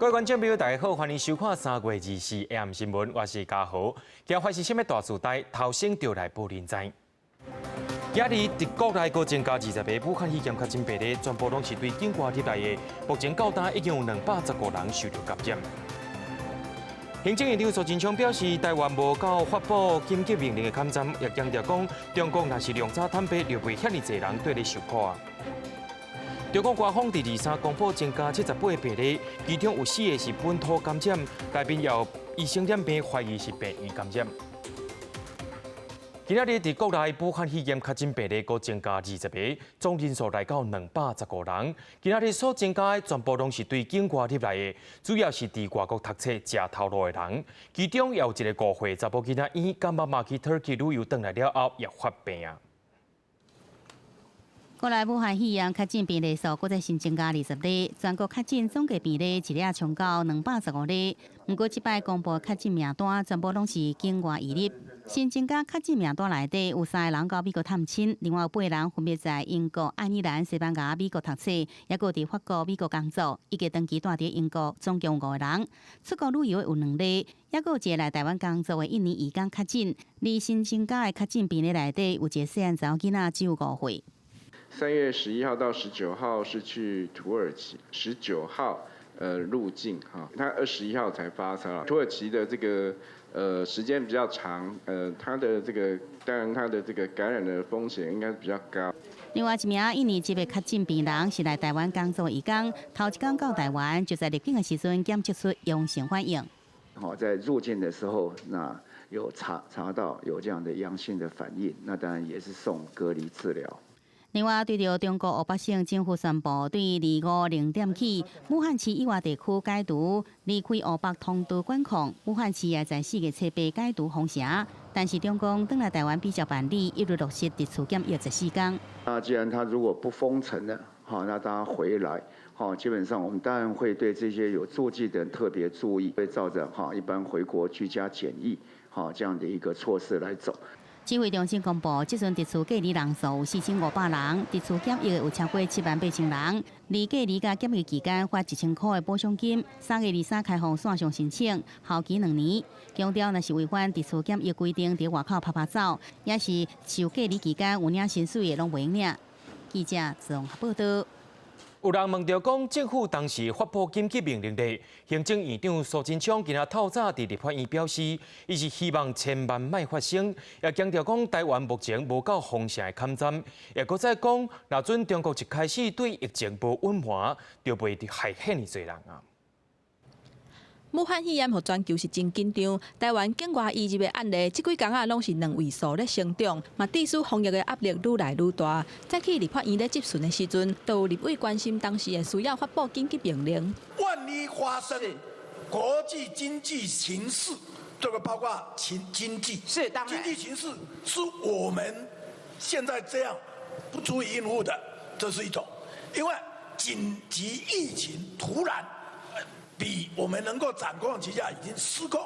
各位觀眾朋友，大家好，歡迎收看3月24 AM 新聞，我是嘉豪。今日發生啥物大事代？頭先就來報恁知。今日佇國內閣增加20個武漢肺炎確診病例，全部攏是對境外入來的。目前到今已經有215人受到感染。行政院長蘇貞昌表示，台灣無到發布緊急命令的坎站，也強調講，中國若是量早坦白，就袂遐爾濟人綴咧受苦啊。中國官方佇23公布增加78個病例，其中有四個是本土感染，內面有醫生染病，懷疑是病院感染。今仔日佇國內武漢肺炎確診病例閣增加20個，總人數來到215人。今仔日所增加的全部攏是對境外入來的，主要是佇外國讀冊、食頭路的人。其中也有一個5歲查某囡仔，𪜶佮媽媽去土耳其旅遊，轉來了後也發病啊。國內武漢肺炎確診病例數閣再新增加20例，全國確診總計病例一日衝到215例。毋過這擺公布確診名單，全部攏是境外移入。新增加確診名單內底有三個人到美國探親，另外有八個人分別在英國、愛爾蘭、西班牙、美國讀冊，抑閣佇法國、美國工作，以及長期蹛佇英國，總共有五個人。出國旅遊的有兩例，抑閣有一個來台灣工作的印尼移工確診。而新增加的確診病例內底有一個細漢查某囡仔，只有5歲。 3月11號到19號是去土耳其，19號入境哈，他21號才發燒。土耳其的這個時間比較長，他的這個當然他的這個感染的風險應該比較高。另外一名印尼籍的確診病人是來台灣工作的移工，頭一工到台灣就在入境的時陣檢測出陽性反應。好，在入境的時候，那有查到有這樣的陽性的反應，那當然也是送隔離治療。另外，對著中國湖北省政府宣布，對25零點起，武漢市以外地區解除離開湖北通道管控，武漢市也在4月初8解除封城。但是中共轉來台灣比照辦理，一律落實佇厝檢疫14天。那既然他如果不封城了，好，那大家回來，好，基本上我們當然會對這些有足跡的人特別注意，會照著哈一般回國居家檢疫，好這樣的一個措施來走。指揮中心公布，這陣佇厝隔離人數有4500人，佇厝檢疫的有超過7萬8千人。而隔離佮檢疫期間發1000塊的補償金，3月23開放線上申請，效期2年。強調若是違反佇厝檢疫規定，佇外口趴趴走，抑是受隔離期間有領薪水的，攏袂領。記者綜合報道。有人問著講，政府當時發布緊急命令的，行政院長蘇貞昌今仔透早佇立法院表示，伊是希望千萬莫發生，也強調講台灣目前無到封城的坎站，也閣再講，若準中國一開始對疫情無隱瞞，就袂害遐爾濟人啊。武漢肺炎予全球是真緊張，台灣境外移入的案例，這幾工仔攏是兩位數咧成長，嘛致使防疫的壓力愈來愈大。早起立法院咧質詢的時陣，就有立委關心當時會需要發布緊急命令。萬一發生國際經濟形勢，這個包括經濟是當然經濟形勢是我們現在這樣不足以應付的，這是一種，因為緊急疫情突然，比我們能夠掌控之下已經失控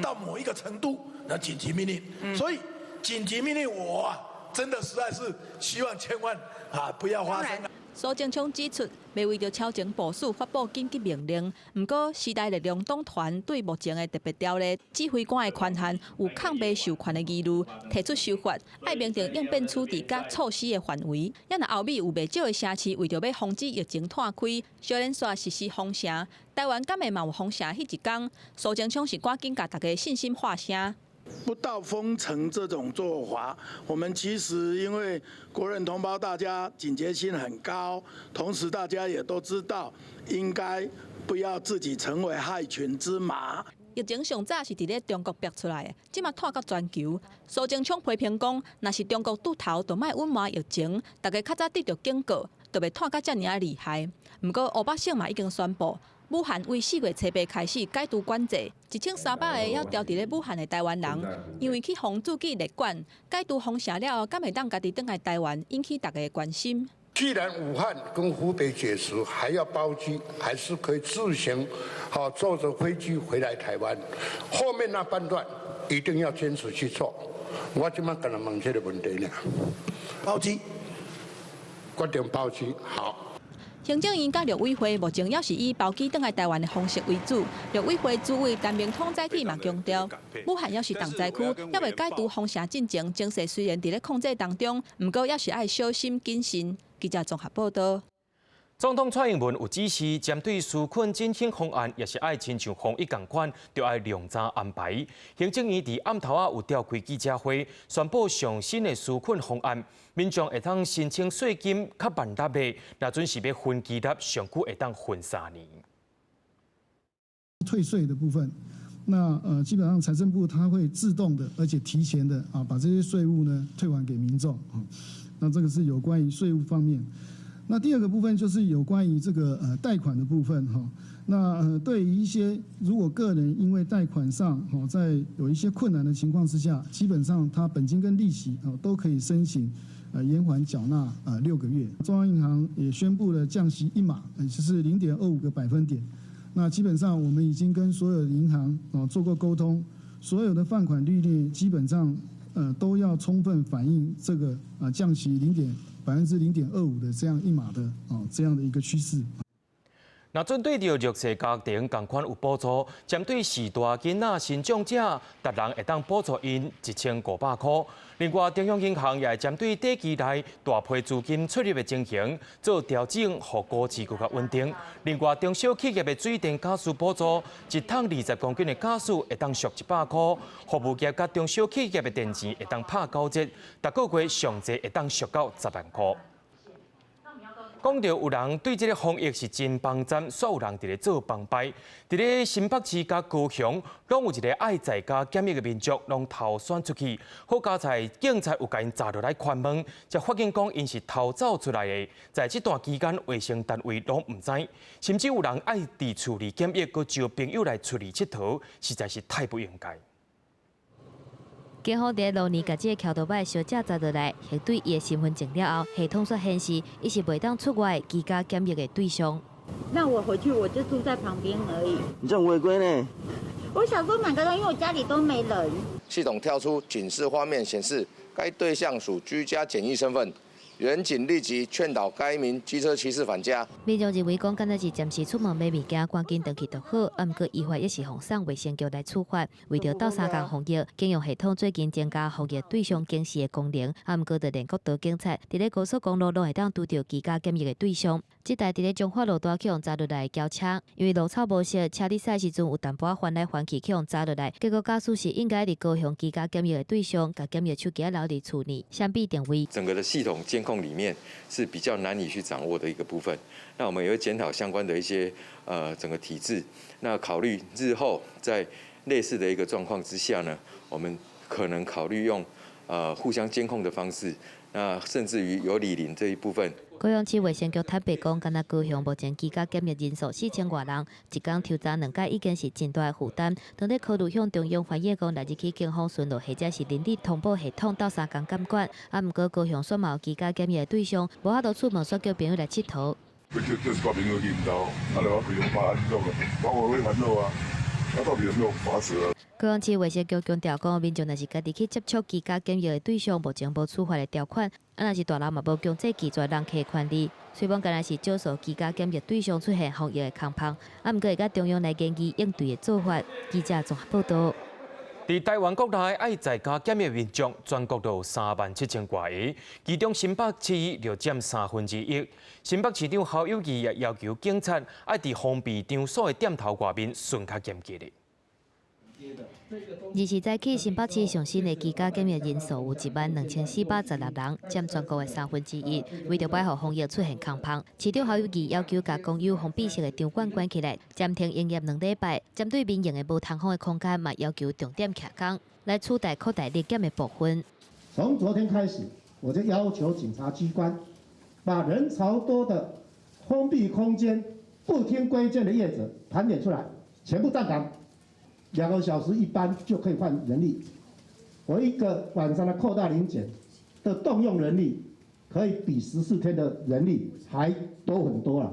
到某一個程度，那緊急命令，所以緊急命令我真的實在是希望千萬啊不要發生。蘇貞昌指出，袂為著超前部署發布緊急命令，毋過時代力量黨團對目前的特別條例指揮官的權限有抗未授權的疑慮，提出修法，愛明定應變處置佮措施的範圍。也若後尾有袂少的城市為著欲防止疫情湠開，小連紲實施封城，台灣敢會嘛有封城彼一工？蘇貞昌是趕緊共大家信心喊聲。不到封城這種做法，我們其實因為國人同胞大家警覺性很高，同時大家也都知道應該不要自己成為害群之馬。疫情上早是佇咧中國爆出來的，這馬湠到全球。蘇貞昌批評講，若是中國拄頭就莫隱瞞疫情，大家較早得著警告，就袂湠甲遮爾仔厲害。毋過湖北省嘛已經宣布，武漢為4月初8開始解除管制，1300個猶牢佇咧武漢的台灣人，因為去予自己列管，解除封城了後，敢會當家己轉來台灣，引起大家的關心。既然武漢跟湖北解除，還要包機，還是可以自行好坐着飛機回來台灣。後面那半段一定要堅持去做。我這馬跟他問這個問題呢。包機，決定包機好。行政院佮陸委會目前猶是以包機轉來台灣的方式為主。陸委會主委陳明通早起嘛強調，武漢猶是重災區，猶未解除封城進前，情勢雖然佇咧控制當中，毋過猶是愛小心謹慎。記者綜合報道。總統蔡英文有指示，針對紓困振興方案，也是愛親像防疫仝款，著愛量早安排。行政院佇暗頭仔有召開記者會，宣布上新的紓困方案，民眾會當申請稅金較慢納的，若準是欲分期納，上久會當分3年。退稅的部分，那基本上財政部它會自動的，而且提前的啊，把這些稅務呢退還給民眾啊。那這個是有關於稅務方面。那第二個部分就是有關於這個貸款的部分哈。那對於一些如果個人因為貸款上哈在有一些困難的情況之下，基本上他本金跟利息啊都可以申請延緩繳納6個月。中央銀行也宣布了降息一碼，也就是0.25個百分點。那基本上我們已經跟所有的銀行啊做過溝通，所有的放款利率基本上都要充分反映這個啊降息0.25%的這樣一碼的啊這樣的一個趨勢。若準對著弱勢家庭仝款有補助，針對序大囡仔身障者，逐人會當補助𪜶1500箍。另外，中央銀行也會針對短期內大批資金出入的情形做調整，予股市閣較穩定。另外，中小企業的水電家私補助，一桶20公斤的家私會當俗100箍；服務業佮中小企業的電錢會當拍九折，逐個月上濟會當俗到10萬箍。講著有人對這个防疫是真幫贊，煞有人佇咧做幫派。佇咧新北市佮高雄，攏有一个愛在家檢疫的民眾，攏偷竄出去。好佳哉警察有共𪜶查落來盤問，才發現講𪜶是偷走出來的。在這段期間，衛生單位攏毋知，甚至有人愛佇厝裡檢疫，閣招朋友來厝裡𨑨迌，實在是太不應該。警方佇路年共這个轎渡擺小姐查落來，核對伊的身份證了後，系統煞顯示伊是袂當出外居家檢疫的對象。那我回去我就住在旁邊而已。你這樣違規呢？我想說買個東西，因為我家裡都沒人。系統跳出警示畫面，顯示該對象屬居家檢疫身份。員警立即勸導該名機車騎士返家。民眾認為講，敢若是暫時出門買物件，趕緊轉去就好。啊，毋過依法也是予送衛生局來處罰。為著鬥相共防疫，警用系統最近增加防疫對象警示的功能。啊，毋過就連國道警察佇咧高速公路攏會當拄著居家檢疫的對象。這台佇咧彰化路段去予查落來的轎車，因為路草無熟，車咧駛時陣有淡薄仔翻來翻去，去予查落來。結果駕駛是應該佇高雄居家檢疫的對象，共檢疫手機留佇厝內，相比定位。整個的系統監控裡面是比較難以去掌握的一個部分。那我們也會檢討相關的一些整個體制，那考慮日後在類似的一個狀況之下呢，我們可能考慮用互相監控的方式，那甚至於有里鄰這一部分。高雄市衛生局坦白講，敢若高雄目前居家檢疫人數4000外人，一工抽查兩擺已經是真大的負擔。當咧考慮向中央反映講，來日起警方巡邏或者是人力通報系統鬥相共監管。啊，毋過高雄煞嘛有居家檢疫的對象，無法度出門，煞叫朋友來𨑨迌。就叫朋友去𪜶兜，啊，就我朋友拍安怎的，我會煩惱啊，啊，到底有沒有罰則啊？高雄市衛生局強調講，民眾若是家己去接觸居家檢疫的對象，目前無處罰的條款。啊，若是大樓嘛無強制拒絕人客的權利。雖罔敢若是少數居家檢疫對象出現防疫的空縫，啊，毋過會佮中央來研議應對的做法。記者綜合報導。佇台灣國內愛在家檢疫民眾，全國就有3萬7千外个，其中新北市就佔1/3。新北市長侯友宜也要求警察愛佇封閉場所的店頭外面巡較嚴格的。二四早起，新北市上新的居家檢疫人數有12,416人，佔全國的1/3。為著莫予防疫出現空縫，市長侯友宜要求共公有封閉式的場館關起來，暫停營業2禮拜。針對民營的無通風的空間，嘛要求重點徛工來取代擴大立檢的部分。從昨天開始，我就要求警察機關，把人潮多的封閉空間不聽規勸的業者盤點出來，全部站崗。2個小時一班就可以換人力，我一個晚上的擴大臨檢的動用人力，可以比14天的人力還多很多啦。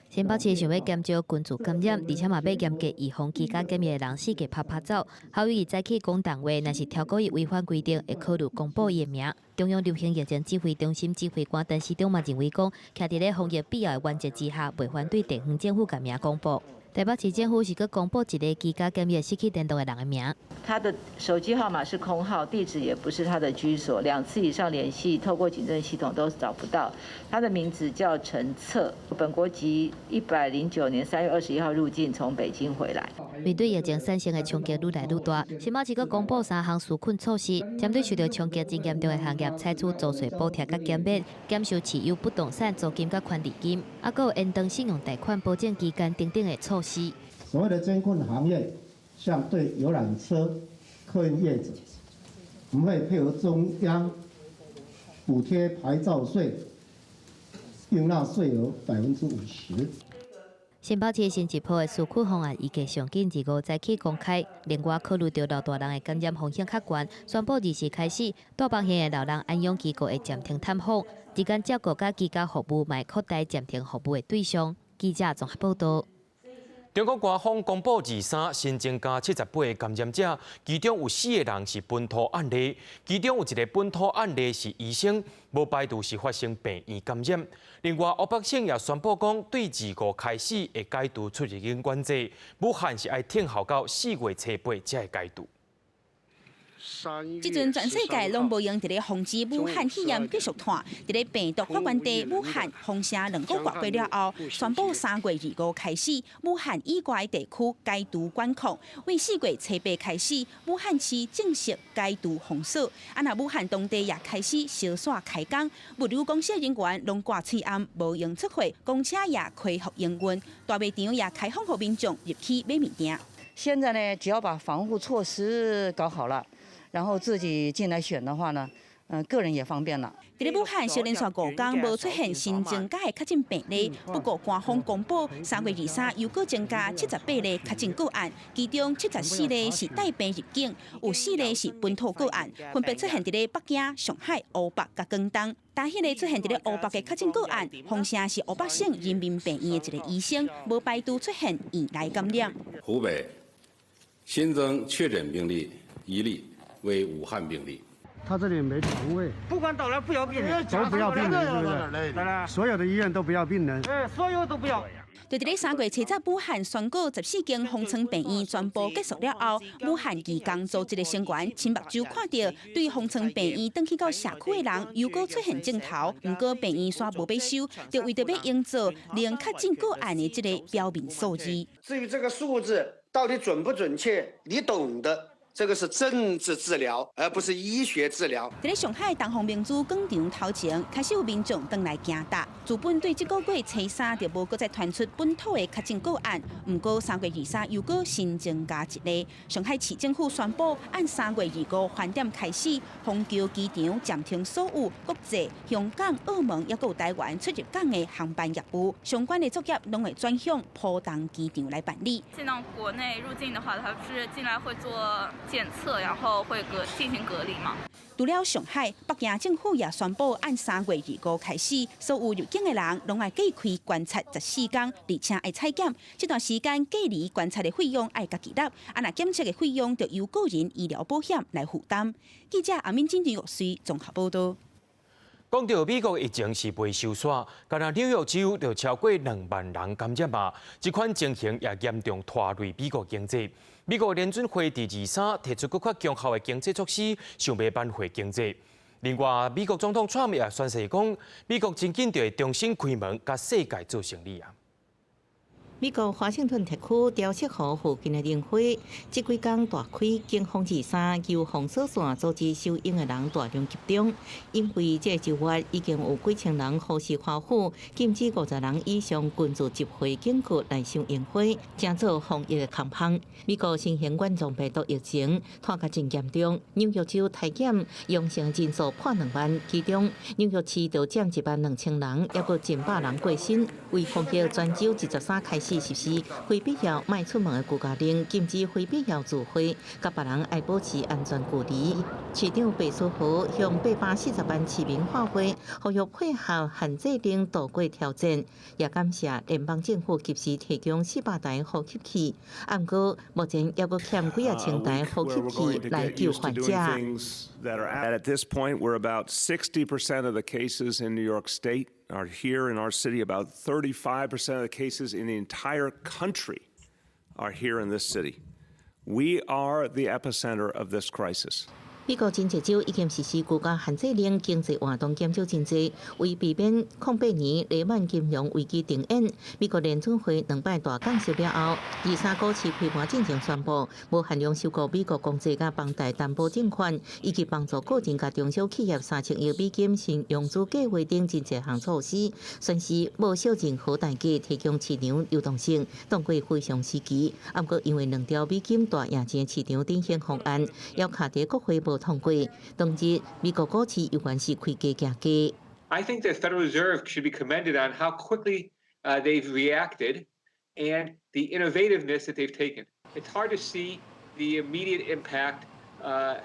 新北市想欲減少群聚感染，而且嘛欲嚴格預防居家檢疫的人四界趴趴走。侯友宜早起講重話，若是超過伊違反規定，會考慮公布伊的名。中央流行疫情指揮中心指揮官陳時中嘛認為講，徛佇咧防疫必要的原則之下，袂反對地方政府共名公布。台北市政府是閣公布一个居家檢疫失去聯絡的人的名。他的手機號碼是空號，地址也不是他的居所，兩次以上聯繫，透過警政系統都找不到。他的名字叫陳策，本國籍，109年3月21號入境，從北京回來。面對疫情產生的衝擊愈來愈大，新北市閣公布三項紓困措施，針對受著衝擊真嚴重的行業，採取租稅補貼佮減免，減收持有不動產租金佮權利金，猶閣有延長信用貸款保證期間等等的措施。所謂的艱困行業，像對遊覽車、客運業者，我們會配合中央補貼牌照稅，應納稅額50%。新北市新一波的紓困方案預計上緊25早起公開。另外，考慮著老大人的感染風險較懸，宣布24開始，大房縣的老人安養機構會暫停探訪，日間照顧佮居家服務嘛會擴大暫停服務的對象。記者綜合報導。中國官方公布23新增加78個感染者，其中有四個人是本土案例，其中有一個本土案例是醫生，無排除是發生病院感染。另外，湖北省也宣布講，對25開始會解除出入境管制，武漢是愛等候到4月初8才會解除。這陣全世界攏無閒佇咧防止武漢肺炎繼續傳，佇咧病毒發源地武漢封城兩個月過了後，宣布3月25開始，武漢以外地區解除管控。為4月初8開始，武漢市正式解除封鎖。啊，若武漢當地也開始小細開工，物流公司人員攏掛喙罨，無閒出貨，公車也恢復營運，大賣場也開放予民眾入去買物件。現在呢，只要把防護措施搞好了，然後自己進來選的話呢，個人也方便了。佇咧武漢，小連續5天無出現新增加的確診病例，不過官方公布3月23又閣增加78例確診個案，其中74例是帶病入境，有4例是本土個案，分別出現佇咧北京、上海、湖北佮廣東。但彼个出現佇咧湖北的確診個案，封城是湖北省人民病院的一個醫生，無排除出現院內感染。湖北新增確診病例1例，為武漢病例。他這裡沒床位，不管到哪不要病人，都不要病人，是不是？所有的醫院都不要病人，哎，所有都不要。就佇咧3月7日，武漢宣告14間方艙病院全部結束了後，武漢義工組織的成員親目睭看著，對方艙病院轉去到社區的人，又閣出現症頭，毋過病院煞無欲收，就為著欲營造零確診個案的這个表面數字。至於這個數字到底準不準確，你懂的。這個是政治治療，而不是醫學治療。佇咧上海東方明珠廣場頭前，開始有民眾轉來行搭。自本對這個月初三就無閣再傳出本土的確診個案，毋過3月23又閣新增加一例。上海市政府宣布，按3月25盤點開始，虹橋機場暫停所有國際、香港、澳門抑閣有台灣出入港的航班業務，相關的作業攏會轉向浦東機場來辦理。進到國內入境的話，他是進來會做檢測，然後會隔進行隔離嘛。除了上海，北京政府也宣布，按3月25開始，所有入境的人攏愛隔開觀察14天，而且愛採檢。這段時間隔離觀察的費用愛家己納，啊若檢測的費用就由個人醫療保險來負擔。記者阿敏、金玉穗綜合報導。講到美國疫情是袂收煞，干焦紐約州就超過2萬人感染啊！這款情形也嚴重拖累美國經濟。美國聯準會佇23提出閣較強效的經濟措施，想欲挽回經濟。另外，美國總統川普也宣示講，美國真緊就會重新開門，佮世界做生意啊！美國華盛頓特區雕刻湖附近的靈火，這幾工大開，警方23由封鎖線阻止收容的人大量集中，因為這個週月已經有幾千人呼師歡呼，禁止50人以上群聚集會警告來賞櫻花，成做防疫的空芳。美國新型冠狀病毒疫情拖甲真嚴重，紐約州篩檢陽性人數破2萬，其中紐約市就佔1萬2千人，抑閣近百人過身。為防疫，全州23開始。始實施非必要莫出門的居家令，禁止非必要聚會，佮別人愛保持安全距離。市長白思豪向840萬市民發話，呼籲配合限制令渡過挑戰，也感謝聯邦政府及時提供400台呼吸器。毋過目前猶閣欠幾仔千台呼吸器來救患者。 At this point, we're about 60% of the cases in New York State are here in our city. About 35% of the cases in the entire country are here in this city. We are the epicenter of this crisis. 美國真濟州已經實施居家限制令，經濟活動減少真濟，為避免08年雷曼金融危機重演，美國聯準會兩擺大降息了後，23股市開盤進前宣布無限量收購美國公債佮房貸擔保證券，以及幫助個人佮中小企業3000億美金新融資計畫等真濟項措施，宣示無惜任何代價提供市場流動性，當過非常時期。毋過因為2兆美金大贏錢市場振興方案，猶卡佇國會無通過，當日美國股市猶原是開低行低。 I think the Federal Reserve should be commended on how quickly they've reacted and the innovativeness that they've taken. It's hard to see the immediate impact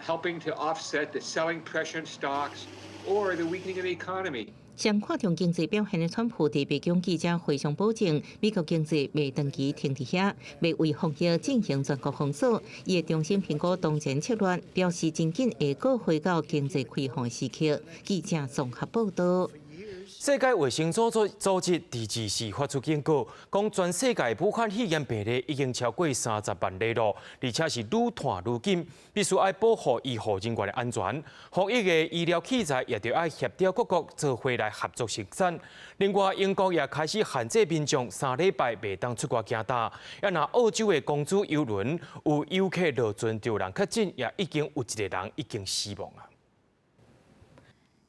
helping to offset the selling pressure in stocks or the weakening of the economy. 上看重經濟表現的川普佇白宮記者會上保證，美國經濟袂長期停佇遐，袂為防疫進行全國封鎖。伊會重新評估當前策略，表示真緊會閣回到經濟開放時刻。記者綜合報道。世界衛生組織佇二四發出警告，講全世界武漢肺炎病例已經超過30萬例囉，而且是愈傳愈緊，必須愛保護醫護人員的安全。防疫的醫療器材也著愛協調各國做伙來合作生產。另外，英國也開始限制民眾3禮拜袂當出外行動。啊，若澳洲的公主郵輪有遊客落船著人確診，也已經有一個人已經死亡啊。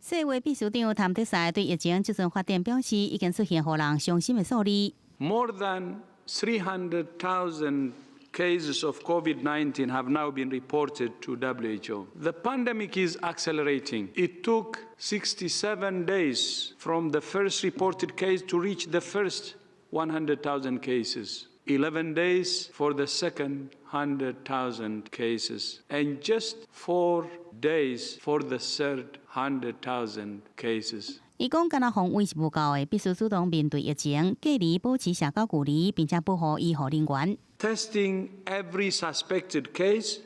世衛秘書長譚德塞對疫情這陣發展表示，已經出現予人傷心的數字。 More than 300,000 cases of COVID-19 have now been reported to WHO. The pandemic is accelerating. It took 67 days from the first reported case to reach the first 100,000 cases. 11 days for the second 100,000 cases, and just 4 days for the third 100,000 cases. 伊講，干焦防衛是無夠的，必須主動面對疫情，隔離保持社交距離，並且保護醫護人員。 Testing every suspected case,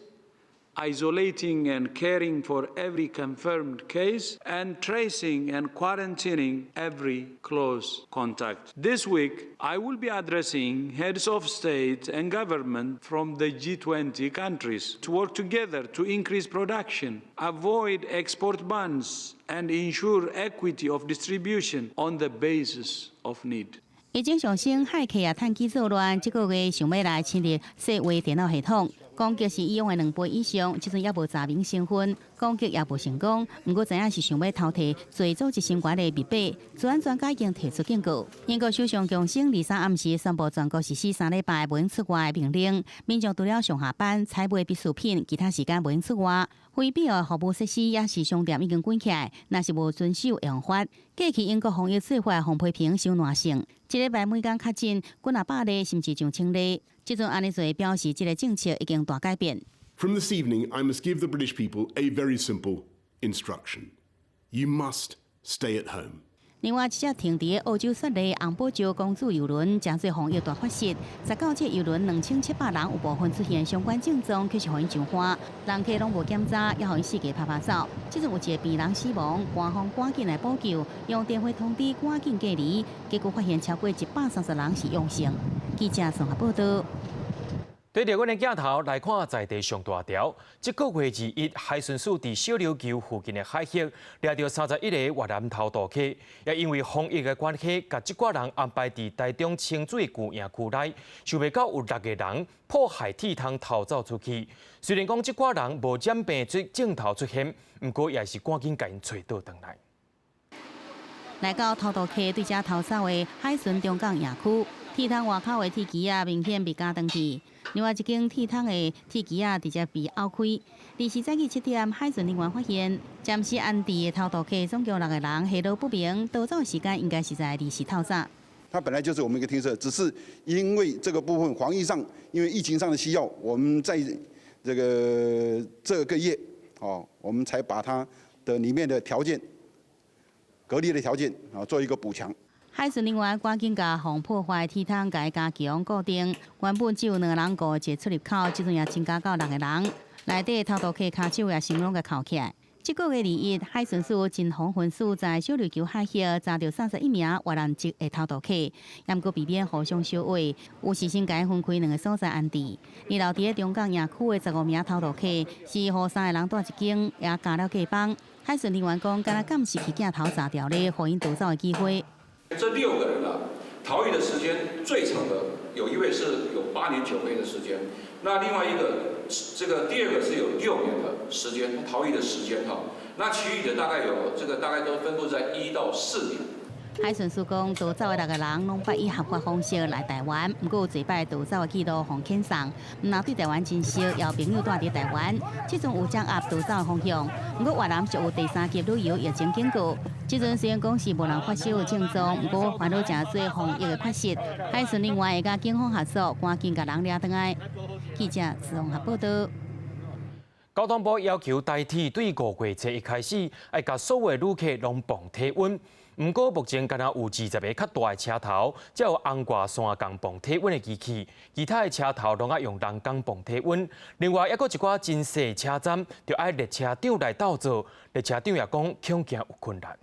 isolating and caring for every confirmed case, and tracing and quarantining every close contact. This week, I will be addressing heads of state and government from the G20 countries to work together to increase production, avoid export bans, and ensure equity of distribution on the basis of need. 疫情上升，駭客也趁機作亂，這個月想欲來侵入世衛電腦系統。攻擊是以往的2倍以上，這陣猶無查明身份，攻擊也無成功。毋過知影是想欲偷提濟組織成員的密碼，資安專家已經提出警告。英國首相強生23暗時宣布全國實施3禮拜袂用出外的命令，民眾除了上下班、採買必需品，其他時間袂用出外。非必要的服務設施抑是商店已經關起來，若是無遵守會予罰。過去英國防疫做法予批評傷懶性，一禮拜每工確診幾若百例，甚至上千例。這陣按呢做表示，這個政策已經大改變。 From this evening, I must give the British people a very simple instruction. You must stay at home. 另外，一隻停佇澳洲雪梨紅寶石公主郵輪，誠做防疫大發現。19隻郵輪2700人有部分出現相關症狀，卻是予𪜶上岸，人客攏無檢查，猶予𪜶四界趴趴走。這陣有一個病人死亡，官方趕緊來補救，用電話通知趕緊隔離，結果發現超過130人是陽性。記者綜合報道。對著阮的鏡頭來看，在地上大條。這個月21，海巡署佇小琉球附近的海域，掠著31個越南偷渡客，也因為防疫的關係，共這寡人安排佇台中清水舊營區內，想袂到有六個人破海鐵窗逃走出去。雖然講這寡人無染病這症頭出現，毋過也是趕緊共𪜶揣倒轉來。來到偷渡客對遮逃走的海巡中港營區，鐵窗外口的鐵枝仔明顯被咬斷去。另外一間鐵窗的鐵枝仔直接被拗開。24早起7點，海巡人員發現暫時安置的偷渡客總共六個人下落不明，逃走時間應該是在24透早。他它本來就是我們一個廳舍，只是因為這個部分防疫上，因為疫情上的需要，我們在這個月，哦，我們才把它的裡面的條件、隔離的條件啊，做一個補強。海巡人員趕緊共防破壞鐵窗共加強固定，原本只有兩個人顧一個出入口，這陣也增加到六個人。內底偷渡客跤手也成攏共銬起來。這個月21，海巡署金峰分署在小琉球海域查著31名越南籍的偷渡客，毋過避免互相相會，有事先共分開兩个所在安置。二樓佇咧中港營區的15名偷渡客，是予三个人蹛一間，也加了隔房。海巡人員講，敢若監視器鏡頭查著咧，予𪜶逃走的機會。這六個人啊，逃逸的時間最長的有一位是有8年9個月的時間，那另外一個，這個第二個是有6年的時間逃逸的時間哈，那其餘的大概有這個大概都分布在1到4年。海巡署講，逃走的六個人攏捌以合法方式來台灣，毋過有濟擺逃走的記錄予遣送，毋但對台灣真熟，也有朋友蹛佇台灣，這陣有掌握逃走的方向。毋過越南是有第三級旅遊疫情警告，這陣雖然講是無人發燒的症狀，毋過煩惱誠濟防疫的缺失。海巡人員會佮警方合作，趕緊共人掠轉來。記者綜合報道。交通部要求台鐵對5月初一開始，愛共所有旅客攏磅體溫。毋過目前敢若有20個較大的車頭，才有紅外線共磅體溫的機器，其他的車頭攏愛用人工磅體溫。另外，猶閣一寡真細車站，就愛列車長來鬥做，列車長也講恐驚有困難。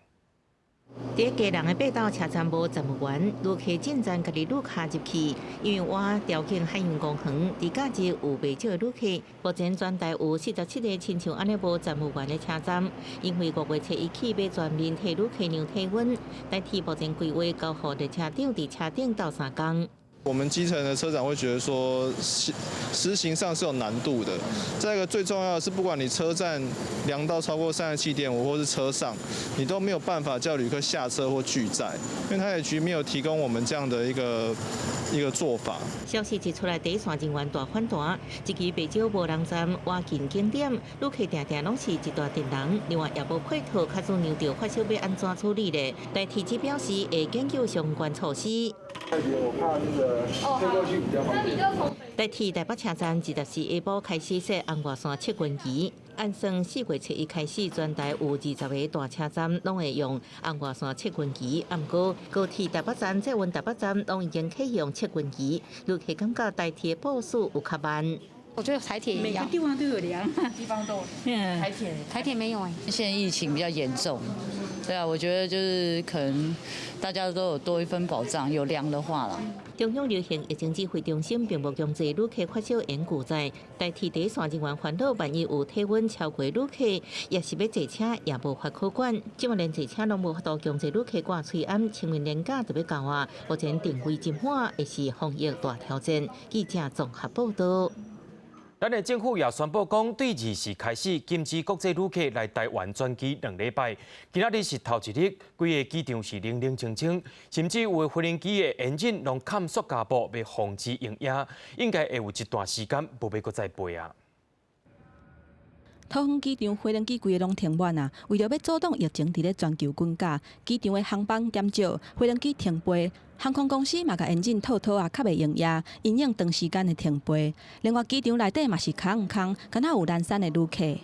佇基隆的八斗車站無站務員，旅客進站家己擼跤入去。因為倚調景海洋公園，佇假日有袂少的旅客。目前全台有47個親像按呢無站務員的車站，因為5月初一起欲全面替旅客量體溫，台鐵目前規劃交予列車長佇車頂鬥相共。我們基層的車長會覺得說，實行上是有難度的。再一個最重要的是，不管你車站量到超過37.5，或是車上，你都沒有辦法叫旅客下車或拒載，因為台鐵局沒有提供我們這樣的一個做法。消息一出來，第一線人員大反彈，這期袂少無人站倚近景點，旅客定定攏是一大陣人。另外也無配套，假使量著發燒欲按怎處理咧？台鐵只表示會研究相關措施。我怕那個飛過去比較方便。台鐵台北車站24下晡開始設紅外線測溫儀，按算4月初一開始，全台有20個大車站攏會用紅外線測溫儀。毋過高鐵台北站、捷運台北站攏已經啟用測溫儀，旅客感覺台鐵部署有較慢。我覺得台鐵每個地方都有量，地方都有。台鐵台鐵沒有哎。現在疫情比較嚴重，對啊，我覺得就是可能大家都有多一份保障，有量的話啦。中央流行疫情指揮中心並無強制旅客發燒免拒載，台鐵第一線人員煩惱，萬一有體溫超過旅客，抑是欲坐車也無法可管。這馬連坐車攏無法度強制旅客掛喙罨，清明連假就欲到啊！目前訂位真滿，會是防疫大挑戰。記者綜合報道。咱的政府也宣布講，對24開始禁止國際旅客來台灣轉機兩禮拜。今仔日是頭一日，規个機場是冷冷清清，甚至有的飛行機的引擎攏冚塑膠布，欲防止溶液，應該會有一段時間無欲閣再飛啊。桃園機場飛行機規个攏停滿啊！為著欲阻擋疫情佇咧全球滾價，機場的航班減少，飛行機停飛，航空公司嘛共引擎套套啊，較袂溶液，因應長時間的停飛。另外，機場內底嘛是空空，敢若有懶散的旅客。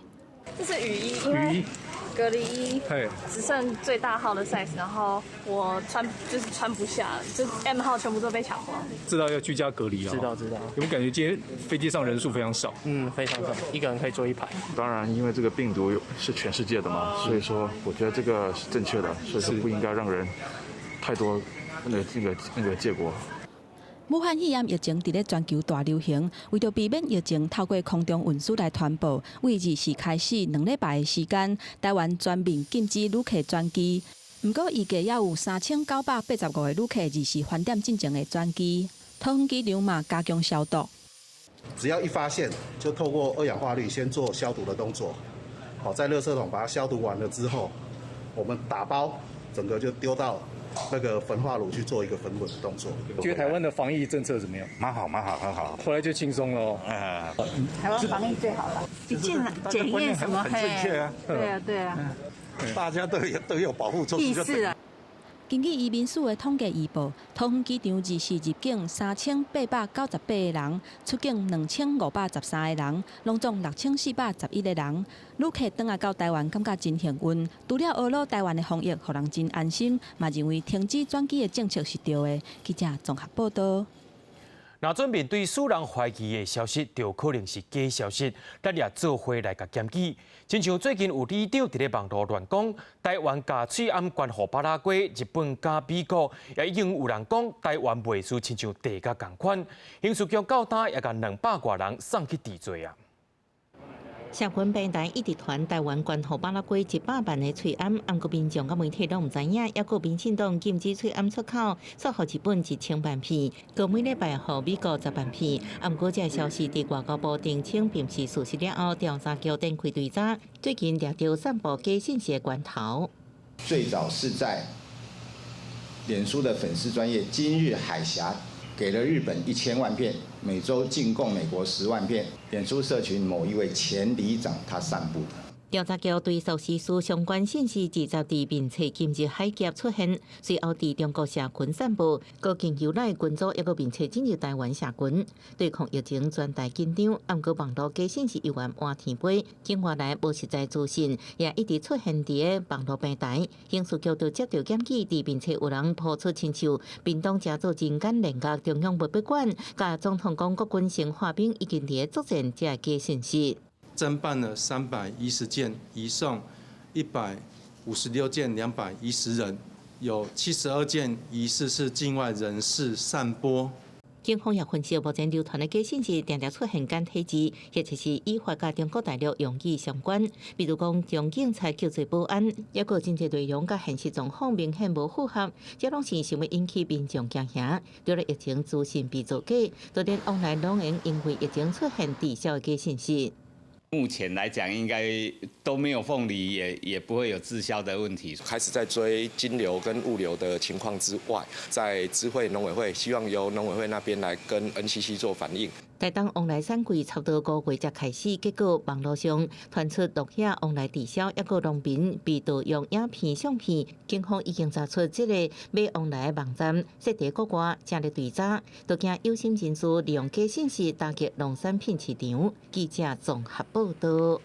這是雨衣，因為隔離衣只剩最大號的 size，然後我穿就是穿不下，就 M 號全部都被搶光。知道要居家隔離啊？知道知道。有沒有感覺今天飛機上人數非常少？嗯，非常少，一個人可以坐一排。當然，因為這個病毒是全世界的嘛，所以說我覺得這個是正確的，所以說不應該讓人太多那個結果。武漢肺炎疫情佇咧全球大流行，為著避免疫情透過空中運輸來傳播，對24開始2禮拜的時間，台灣全面禁止旅客轉機。毋過預計猶有3985個旅客24翻點進前會轉機。桃園機場嘛加強消毒。只要一發現，就透過二氧化氯先做消毒的動作。好，在垃圾桶把它消毒完了之後，我們打包整個就丟到那個焚化爐去做一個焚毀的動作。覺得台灣的防疫政策怎麼樣？蠻好，蠻好，很好。後來就輕鬆了。台灣防疫最好了，一進來檢驗什麼？很正確啊。對啊，對啊。大家都有保護措施。意識啊。根據移民署的統計預報，桃園機場24入境3898個人，出境2513個人，攏總6411個人。旅客轉來到台灣，感覺真幸運。除了呵咾台灣的防疫，予人真安心，嘛認為停止轉機的政策是對的。記者綜合報道。若準面對使人懷疑的消息，就可能是假消息，咱也做伙來共檢舉。親像最近有里長佇咧網路亂講，台灣共喙罨捐予巴拉圭、日本佮美國，也已經有人講台灣袂輸親像地獄仝款。刑事局到今也共200外人送去治罪啊。社群平台一直傳台灣捐予巴拉圭100萬个喙罨，毋過民眾佮媒體攏毋知影，猶閣民進黨禁止喙罨出口，煞予日本1000萬片，閣每禮拜予美國10萬片。毋過這个消息佇外交部澄清並毋是事實了後，調查局展開追查，最近掠著散布假信息的源頭。最早是在臉書的粉絲專頁今日海峽。給了日本1000萬片，每週進貢美國10萬片。臉書社群某一位前里長他散布的。調查局對壽司書相關信息直接佇面冊今日海峽出現，隨後佇中國社群散布，閣經由咱群組抑閣面冊進入台灣社群，對抗疫情全台緊張，毋過網路假信息猶原滿天飛，境外來無實在資訊也一直出現佇个網路平台。刑事局就接著檢舉，佇面冊有人拋出親像屏東誠做真簡連佮中央文博館，佮總統講國軍生化兵已經佇咧作戰這个假信息。偵辦了310件，移送156件，210人，有72件疑似是境外人士散播。警方也分析，目前流傳的假信息，定定出現簡體字，或者是語法佮中國大陸用語相關。比如講，將警察叫做保安，抑閣真濟內容佮現實狀況明顯無符合，這攏是想欲引起民眾驚嚇。除了疫情資訊被造假，就連往來攏會因為疫情出現滯銷的假信息。目前來講，應該都沒有鳳梨，也不會有滯銷的問題。開始在追金流跟物流的情況之外，在知會農委會，希望由農委會那邊來跟 NCC 做反應。台東旺來產季差不多5月才開始，結果網路上傳出鹿野旺來滯銷，抑閣農民被盜用影片相片，警方已經查出這个買旺來的網站設佇國外，正咧追查，都驚有心人士利用假信息打擊農產品市場。記者綜合報道。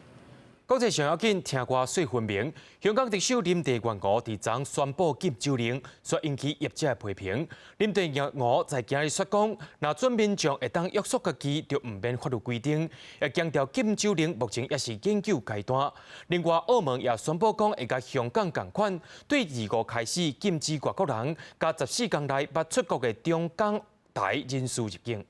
國際上要緊，聽歌說分明。香港特首林鄭月娥佇昨宣布禁酒令，煞引起業者的批評。林鄭月娥在今日說講，若準民眾會當約束家己，就毋免法律規定。也強調禁酒令目前猶是研究階段。另外，澳門也宣布講會佮香港仝款，對25開始禁止外國人佮14天內捌出國的中港台人士入境。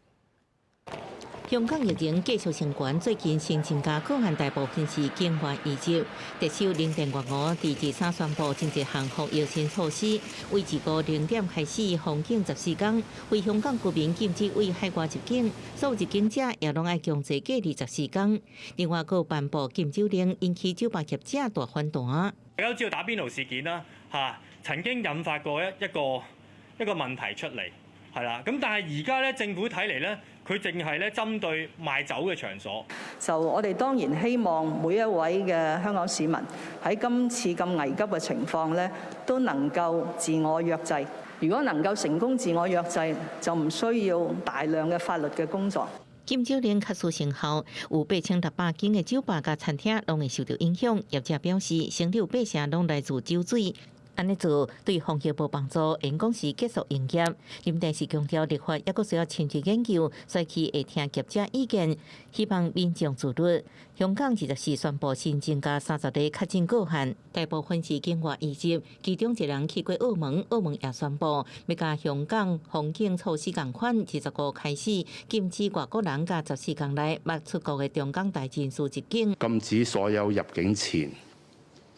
香港疫情繼續升懸，最近新增加個案大部分是境外移入。特首林鄭月娥佇23宣布真濟項防疫新措施，為25 0點開始封境14天，非香港居民禁止對海外入境，所有入境者也攏愛強制隔離十四天。另外，閣頒布禁酒令，引起酒吧業者大反彈。大家都知道打邊爐事件啦，嚇曾經引發過一個問題出嚟，係啦。咁但係而家咧，政府睇嚟咧，佢淨係咧針對賣酒嘅場所。就我哋當然希望每一位嘅香港市民喺今次咁危急嘅情況咧，都能夠自我約制。如果能夠成功自我約制，就唔需要大量嘅法律嘅工作。禁酒令確實生效，有8600間的酒吧佮餐廳攏會受著影響。業者表示，生理有八成攏來自酒水。按呢做對防疫無幫助，因講是結束營業。林鄭是強調立法猶閣需要深入研究，所以會聽業者意見，希望民眾自律。香港24宣布新增加30例確診個案，大部分是境外移入，其中一人去過澳門，澳門也宣布欲佮香港封境措施仝款，25開始禁止外國人佮14天內捌出國的中港台人士入境，禁止所有入境前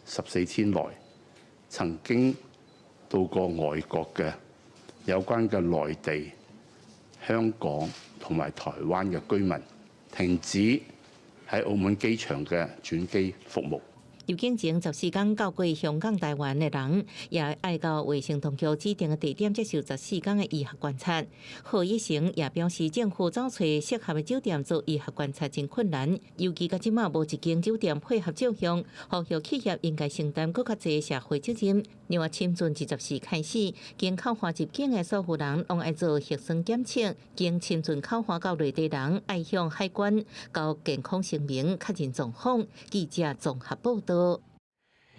14天內曾經到過外國嘅有關嘅內地、香港同埋台灣嘅居民，停止喺澳門機場嘅轉機服務。入境前14天到過香港、台灣的人，也愛到衛生當局指定的地點接受十四天的醫學觀察。賀一誠也表示，政府找揣適合的酒店做醫學觀察真困難，尤其到這馬無一間酒店配合這項，呼籲企業應該承擔閣較濟社會責任。另外，深圳24開始，經口岸入境的所有人攏愛做核酸檢測，經深圳口岸到內地人愛向海關交健康聲明確認狀況。記者綜合報道。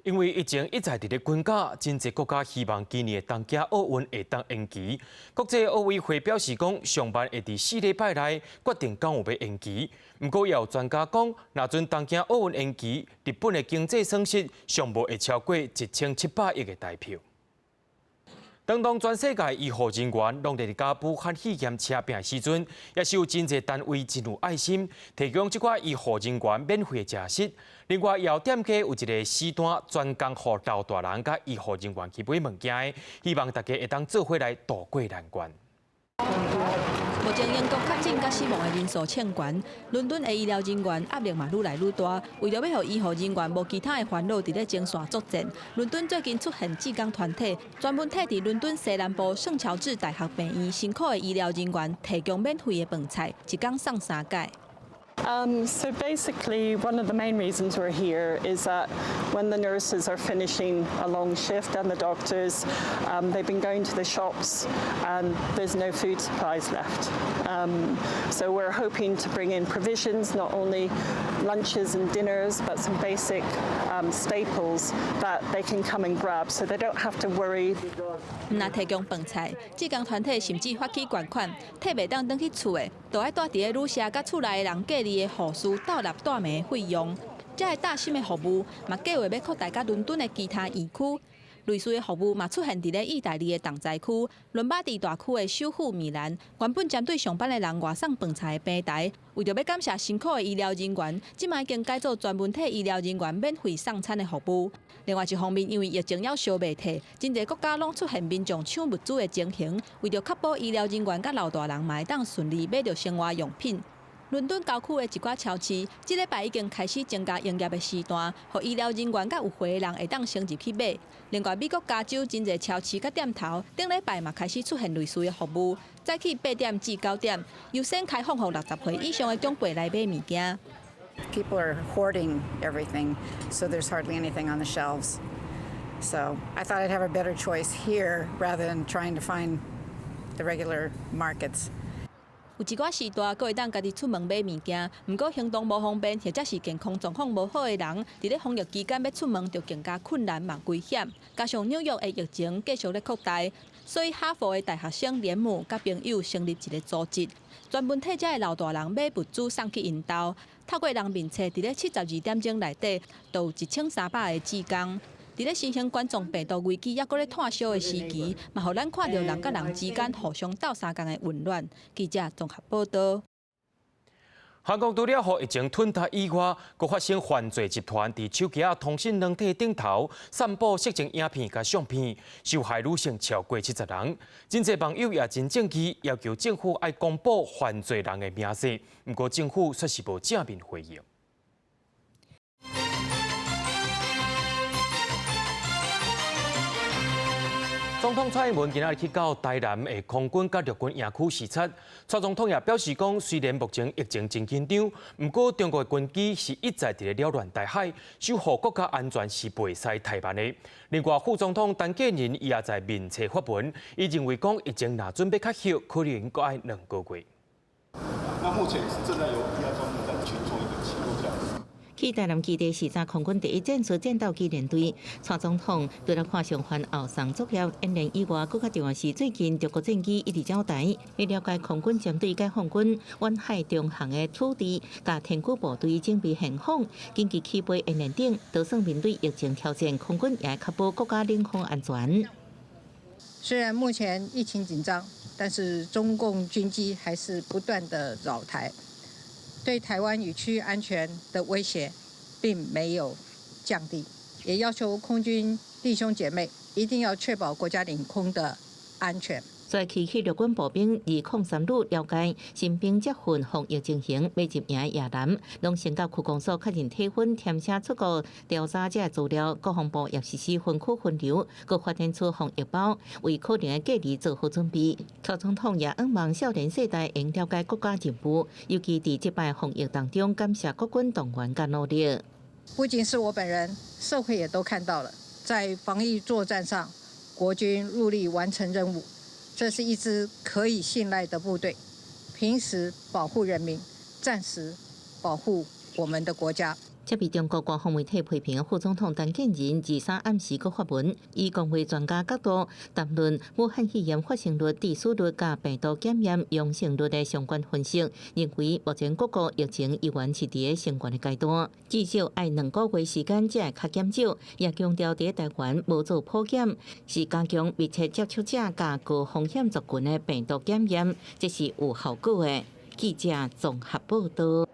因為疫情一再佇咧增加，真濟國家希望今年的東京奧運會當延期。國際奧委會表示講，上慢會佇4禮拜內決定敢有欲延期。毋過，也有專家講，若準東京奧運延期，日本的經濟損失上無會超過1700億的台票。當當全世界醫護人員攏佇共武漢肺炎車拚的時陣，也是有真濟單位真有愛心，提供這寡醫護人員免費食食。另外，也有店家有一个時段專工予老大人佮醫護人員去買物件，希望大家會當做伙來渡過難關。目前英國確診佮死亡的人數衝懸，倫敦的醫療人員壓力嘛愈來愈大。為著欲予醫護人員無其他的煩惱，佇咧前線作戰，倫敦最近出現志工團體，專門替佇倫敦西南部聖喬治大學病院辛苦的醫療人員提供免費的飯菜，一工送三擺。 So basically, one of the main reasons we're here is that when the nurses are finishing a long shift and the doctors, they've been going to the shops and there's no food supplies left. So we're hoping to bring in provisions, not only lunches and dinners, but some basic staples that they can come and grab so they don't have to worry. 毋但提供飯菜，志工團體甚至發起捐款，替袂當轉去厝的，就愛蹛佇咧旅社佮厝內的人隔離的護士鬥納帶暝的費用。這个貼心的服務，嘛計劃欲擴大到倫敦的其他院區。類似的服務嘛出現佇咧意大利的重災區倫巴第大區的首府米蘭。原本針對上班的人外送飯菜的平台，為著欲感謝辛苦的醫療人員，這擺已經改做專門替醫療人員免費送餐的服務。另外一方面，因為疫情猶燒袂退，真濟國家攏出現民眾搶物資的情形，為著確保醫療人員佮老大人嘛會當順利買著生活用品。倫敦郊區的一寡超市，這禮拜已經開始增加營業的時段，予醫療人員佮有歲的人會當先入去買。另外，美國加州真濟超市佮店頭，頂禮拜嘛開始出現類似的服務，早起8點至9點，優先開放予60歲以上的長輩來買物件。 People are hoarding everything, so there's hardly anything on the shelves. So I thought I'd have a better choice here rather than trying to find the regular markets. 有一寡時段，閣會當家己出門買物件，毋過行動無方便或者是健康狀況無好的人，佇咧防疫期間欲出門就更加困難嘛危險。加上紐約的疫情繼續咧擴大，所以哈佛的大學生聯盟佮朋友成立一个組織，專門替這个老大人買物資送去𪜶兜。透過人面冊，佇咧72點鐘內底，就有1300个志工。佇咧新型冠狀病毒危機猶閣咧湠燒的時期，嘛予咱看著人佮人之間互相鬥相共的溫暖。記者綜合報導。韓國除了予疫情吞掉以外，閣發生犯罪集團佇手機仔通訊軟體頂頭散布色情影片佮相片，受害女性超過70人。真濟網友也真正義，要求政府愛公布犯罪人的名冊，毋過政府卻是無正面回應。總統蔡英文今仔日去到台南的空軍佮陸軍營區視察。蔡總統也表示講，雖然目前疫情真緊張，毋過中國的軍機是一再佇咧擾亂台海，守護國家安全是袂使怠慢的。另外，副總統陳建仁伊也在面冊發文，伊認為講疫情若準欲較歇，可能閣愛2個月。那目前是正在由醫藥專家在去做一個記錄，這樣子。去台南基地視察空軍第一戰術戰鬥機聯隊，蔡總統除了看上帆後送作業演練以外，閣較重要是最近中國戰機一直擾台。欲了解空軍針對解放軍遠海中航的處置，佮天駒部隊準備現況，緊急起飛演練等，就算面對疫情挑戰，空軍也確保國家領空安全。雖然目前疫情緊張，但是中共軍機還是不斷的擾台。對台灣與區域安全的威脅並沒有降低，也要求空軍弟兄姐妹一定要確保國家領空的安全。所以去陸軍步兵203旅了解新兵接訓防疫情形，欲入營野男，攏先到區公所確認體溫，填寫出國調查者資料。國防部也實施分區分流，閣發展出防疫包，為可能的隔離做好準備。蔡總統也向望少年世代應了解國家任務，尤其佇這擺防疫當中，感謝國軍動員佮努力。不僅是我本人，社會也都看到了，在防疫作戰上，國軍努力完成任務。這是一支可以信賴的部隊，平時保護人民，戰時保護我們的國家。這被中國官方媒體批評副總統陳建仁23暗時閣發文，以公衛專家角度談論武漢肺炎發生率、致死率佮病毒檢驗陽性率的相關分析，認為目前各國疫情依然是佇咧升懸的階段，至少愛2個月時間才會較減少。也強調佇台灣無做普檢，是加強密切接觸者佮高風險族群的病毒檢驗，這是有效果的。記者綜合報道。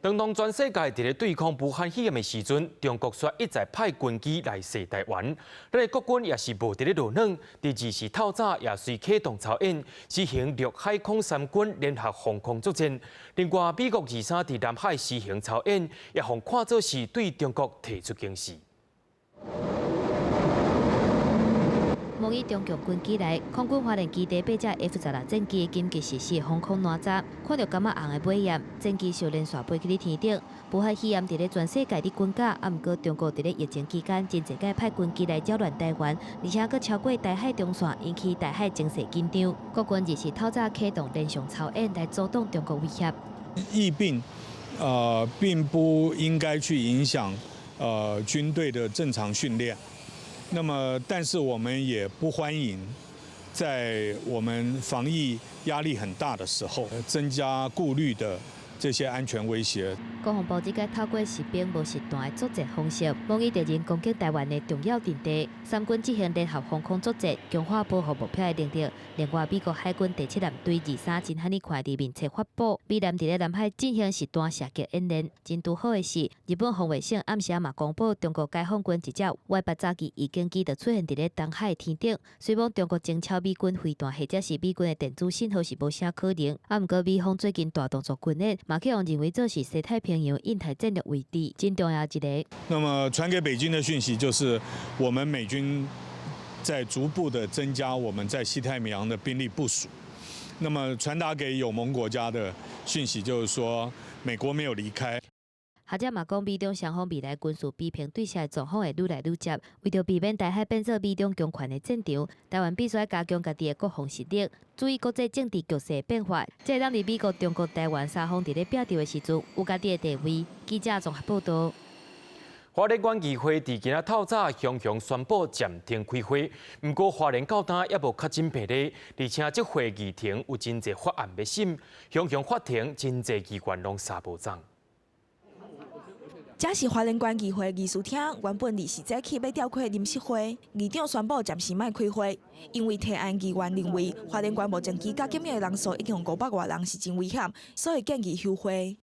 當全世界佇咧對抗武漢肺炎的時陣，中國卻一再派軍機來襲台灣。咱的國軍也是無佇咧落軟，佇24透早也隨啟動操演，執行陸海空三軍聯合防空作戰。另外，美國23佇南海實行操演，也予看做是對中國提出警示。模擬中共軍機來，空軍花蓮基地八架 F-16戰機緊急實施防空哪吒，看著柑仔紅的尾焰，戰機就連續飛去咧天頂。武漢肺炎佇咧全世界咧滾價，啊，毋過中國佇咧疫情期間真濟擺派軍機來擾亂台灣，而且閣超過台海中線，引起台海情勢緊張。國軍24透早啟動連續操演來阻擋中國威脅。疫病，並不應該去影響，軍隊的正常訓練。那麼，但是我們也不歡迎在我們防疫壓力很大的時候，增加顧慮的這些安全威脅。國防部這擺透過實兵無實彈的作戰方式，模擬敵人攻擊台灣的重要陣地。三軍執行聯合防空作戰，強化保護目標的能力。另外，美國海軍第七艦隊23真罕呢看佇面冊發布，美艦佇咧南海進行實彈射擊演練。真拄好的是，日本防衛省暗時嘛公布，中國解放軍一隻 Y-8炸機預警機就出現佇咧東海天頂。雖罔中國偵抄美軍飛彈或者是美軍的電子信號是無啥可能，啊，毋過美方最近大動作軍演，嘛去予認為做是西太平洋印太戰略位置真重要一個。那麼傳給北京的訊息就是，我們美軍在逐步的增加我們在西太平洋的兵力部署。那麼傳達給友盟國家的訊息就是說，美國沒有離開。學者嘛講，美中雙方未來軍事比拼對峙的狀況會愈來愈捷。為著避免台海變做美中強權的戰場，台灣必須加強家己的國防實力，注意國際政治局勢的變化，才會當佇美國、中國、台灣三方佇咧拚鬥的時陣，有家己的地位。記者綜合報道。花蓮縣議會佇今仔透早雄雄宣布暫停開會，毋過花蓮到今猶無確診病例，而且這會議程有真濟法案欲審，雄雄法庭真濟議員攏三無仝。這是花蓮縣議會議事廳，原本24早起欲召開臨時會，議長宣布暫時莫開會，因為提案議員認為花蓮縣目前居家檢疫的人數已經500外人，是真危險，所以建議休會。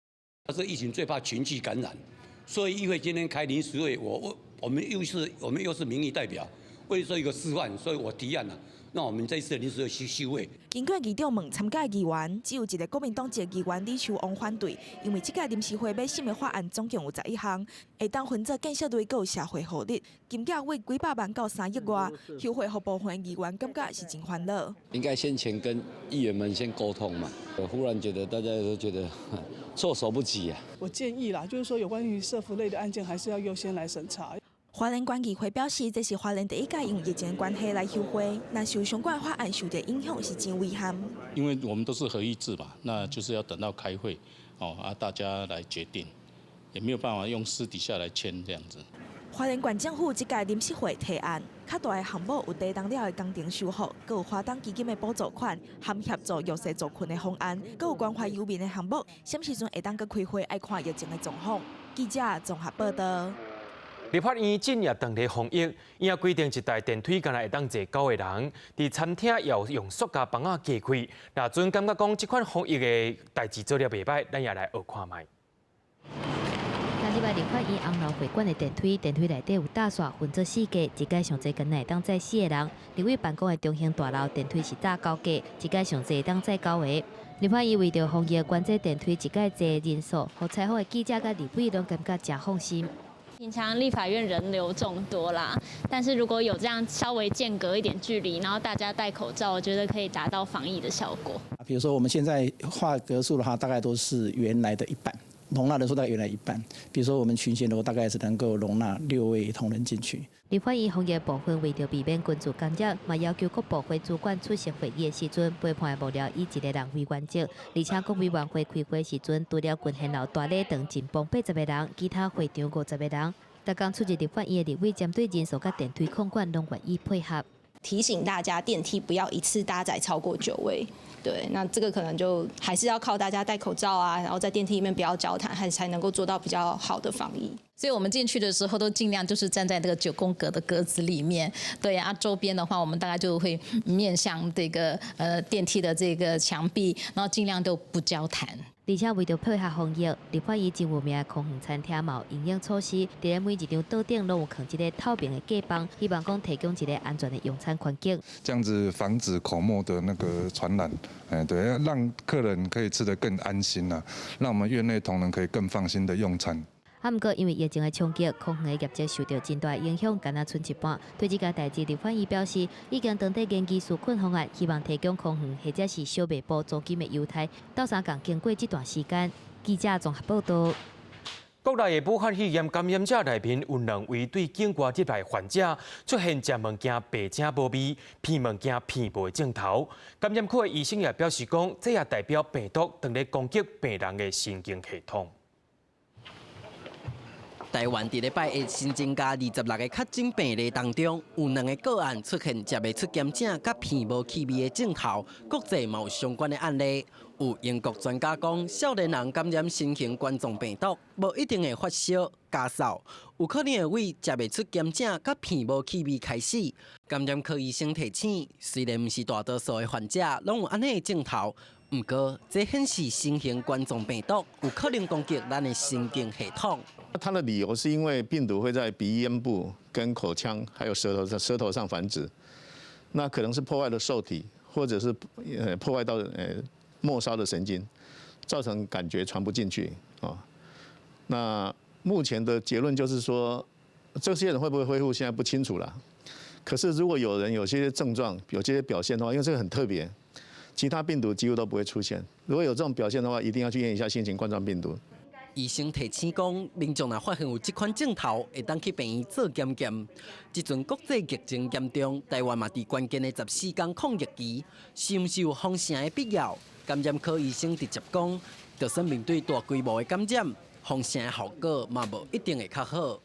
這疫情最怕群聚感染，所以議會今天開臨時會，我們又是民意代表，為做一個示範，所以我提案了。那我們這次臨時會休會。經過議長問參加議員，只有一個國民黨籍議員李秋旺反對，因為這屆臨時會欲審的法案總共有11項，會當分做建設類閣有社會福利，金額為幾百萬到3億外，休會予部分議員感覺是真煩惱。應該先前跟議員們先溝通嘛，我忽然覺得大家都覺得措手不及啊。我建議啦，就是說有關於社福類的案件，還是要優先來審查。花蓮縣議會表示，這是花蓮第一屆因為疫情關係來休會，若是有相關法案受到影響，是真遺憾。因為我們都是合議制嘛，那就是要等到開會，哦啊，大家來決定，也沒有辦法用私底下來簽這樣子。花蓮縣政府這屆臨時會提案，較大的項目有地動了的工程修復，閣有花東基金的補助款，含協助弱勢族群的方案，閣有關懷遊民的項目，啥時陣會當閣開會？愛看疫情的狀況。記者綜合報道。立法院進夜當咧防疫，伊也規定一台電梯干焦會當坐九個人，佇餐廳也有用塑膠枋仔隔開。若陣感覺講這款防疫的代誌做了袂䆀，咱也來學看覓。兄弟來立法院紅樓會館的電梯，電梯內底有搭線分做四格，一階上濟敢若會當載四個人。立委辦公的中興大樓電梯是搭九格，一階上濟會當載九個。立法院為著防疫，關這電梯一階坐人數，予採訪的記者佮立委攏感覺誠放心。平常立法院人流眾多啦，但是如果有這樣稍微間隔一點距離，然後大家戴口罩，我覺得可以達到防疫的效果。比如說我們現在劃格數的話，大概都是原來的一半，容納人數大概原來一半。比如說我們群賢樓大概只能夠容納六位同仁進去。立法院防疫部分為著避免群聚感染，嘛要求各部會主管出席會議的時陣，陪伴的幕僚以一個人為原則。而且國委員會開會時陣，除了群賢樓大禮堂緊繃80個人，其他會場50個人。逐工出入立法院的立委針對人數佮電梯控管，攏願意配合。提醒大家，電梯不要一次搭載超過九位。對，那這個可能就還是要靠大家戴口罩啊，然後在電梯裡面不要交談，還才能夠做到比較好的防疫。所以我們進去的時候都盡量就是站在這個九宮格的格子裡面。對啊，周邊的話，我們大概就會面向這個電梯的這個牆壁，然後盡量都不交談。而且為著配合防疫，立法院真有名的空園餐廳嘛有因應措施，佇咧每一張桌頂攏有囥一个透明的隔板，希望講提供一个安全的用餐環境。這樣子防止口沫的那個傳染，哎，對，讓客人可以吃得更安心啦，讓我們院內同仁可以更放心的用餐。啊，毋過因為疫情的衝擊，空園的業績受著真大影響，敢若賰一半。對這件代誌，立法院表示，已經當地研究紓困方案，希望提供空園或者是小賣部租金的優待，鬥相共經過這段時間。記者綜合報導。國內的武漢肺炎感染者內面有兩位對境外入來患者出現食物件白汫無味、鼻物件鼻無的症頭。感染科的醫生也表示講，這也代表病毒正咧攻擊病人的神經系統。台灣佇禮拜一新增加26个確診病例當中，有兩个個案出現食袂出鹹汫佮鼻無氣味的症頭，國際嘛有相關的案例。有英國專家講，少年人感染新型冠狀病毒，無一定會發燒、咳嗽，有可能會為食袂出鹹汫佮鼻無氣味開始。感染科醫生提醒，雖然毋是大多數的患者攏有按呢的症頭，毋過這顯示新型冠狀病毒有可能攻擊咱的神經系統。他的理由是因為病毒會在鼻咽部、跟口腔還有舌頭上繁殖，那可能是破壞了受體，或者是破壞到末梢的神經，造成感覺傳不進去啊。那目前的結論就是說，這些人會不會恢復，現在不清楚了。可是如果有人有些症狀、有這些表現的話，因為這個很特別，其他病毒幾乎都不會出現。如果有這種表現的話，一定要去驗一下新型冠狀病毒。醫生提醒講，民眾若發現有這款症頭，會當去病院做檢驗。這陣國際疫情嚴重，台灣嘛佇關鍵的14天抗疫期，是毋是有封城的必要？感染科醫生直接講，就算面對大規模的感染，封城的效果嘛無一定會較好。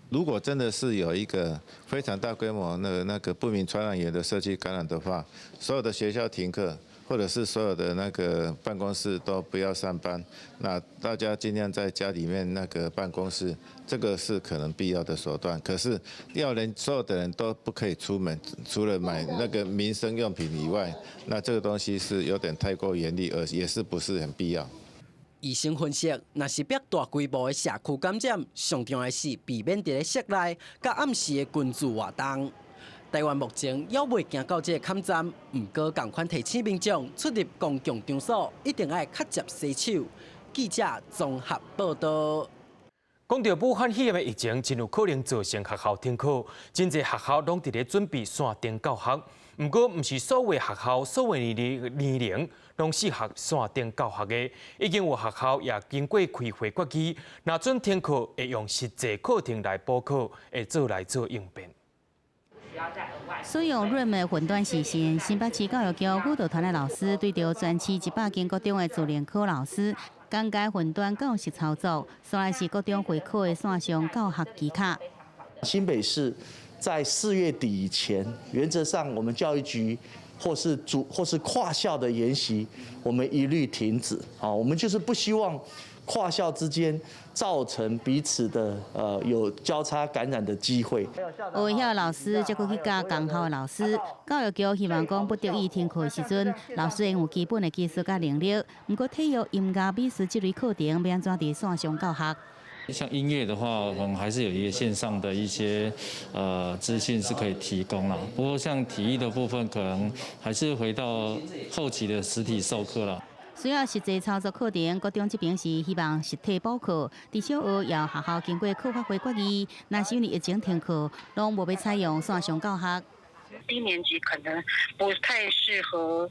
如果真的是有一個非常大規模那個不明傳染源的社區感染的話，所有的學校停課，或者是所有的那個辦公室都不要上班，那大家盡量在家裡面那個辦公室，這個是可能必要的手段。可是要連所有的人都不可以出門，除了買那個民生用品以外，那這個東西是有點太過嚴厲，而也是不是很必要。醫生分析，若是欲大規模的社區感染，上重要的是避免佇咧室內佮暗時的群聚活動。台灣目前猶未行到這个坎站，毋過仝款提醒民眾出入公共場所一定愛較捷洗手。記者綜合報導。講著武漢肺炎的疫情，真有可能造成學校停課，真濟學校攏佇咧準備線頂教學。毋過，毋是所有學校、所有年齡攏適合線頂教學的。已經有學校也經過開會決議，若準停課會用實際課程來補課，會做來做應變。使用 Zoom 的雲端視訊，新北市教育局輔導團的老師對著全市100間國中的自聯考老師講解雲端教室操作，煞來是國中會考的線上教學技巧。新北市在4月底以前，原則上我們教育局或是主或是跨校的研習，我們一律停止。啊，我們就是不希望跨校之間造成彼此的有交叉感染的機會。學校老師則閣去教共校的老師，教育局希望講不得已停課的時陣，老師會有基本的技術佮能力。毋過體育、音樂、美術這類課程欲按怎佇線上教學？像音樂的話，我們還是有一個線上的一些資訊是可以提供啦。不過像體育的部分，可能還是回到後期的實體授課啦。需要實際操作課程，國中這邊是希望實體補課。佇小學要學校經過課發會決議，若是因為疫情停課，攏無欲採用線上教學。低年級可能不太適合，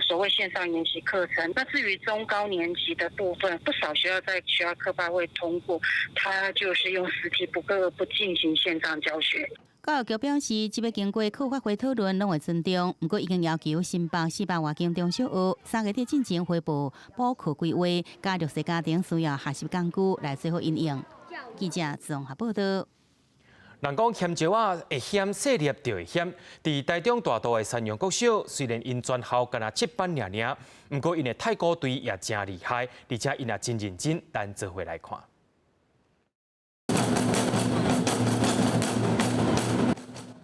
所謂線上研習課程。那至於中高年級的部分，不少學校在學校課發會通過，他就是用實體補課，不進行線上教學。教育局表示，這欲經過課發會討論，攏會尊重。毋過已經要求新北400外間中小學3月底進前匯報補課規劃，佮弱勢家庭需要學習工具來做好因應。記者綜合報道。人講鹹石仔會險，細粒就會險。佇台中大肚的山陽國小，雖然𪜶全校干焦七班爾爾，毋過𪜶的太鼓隊也誠厲害，而且𪜶也真認真。咱做伙來看。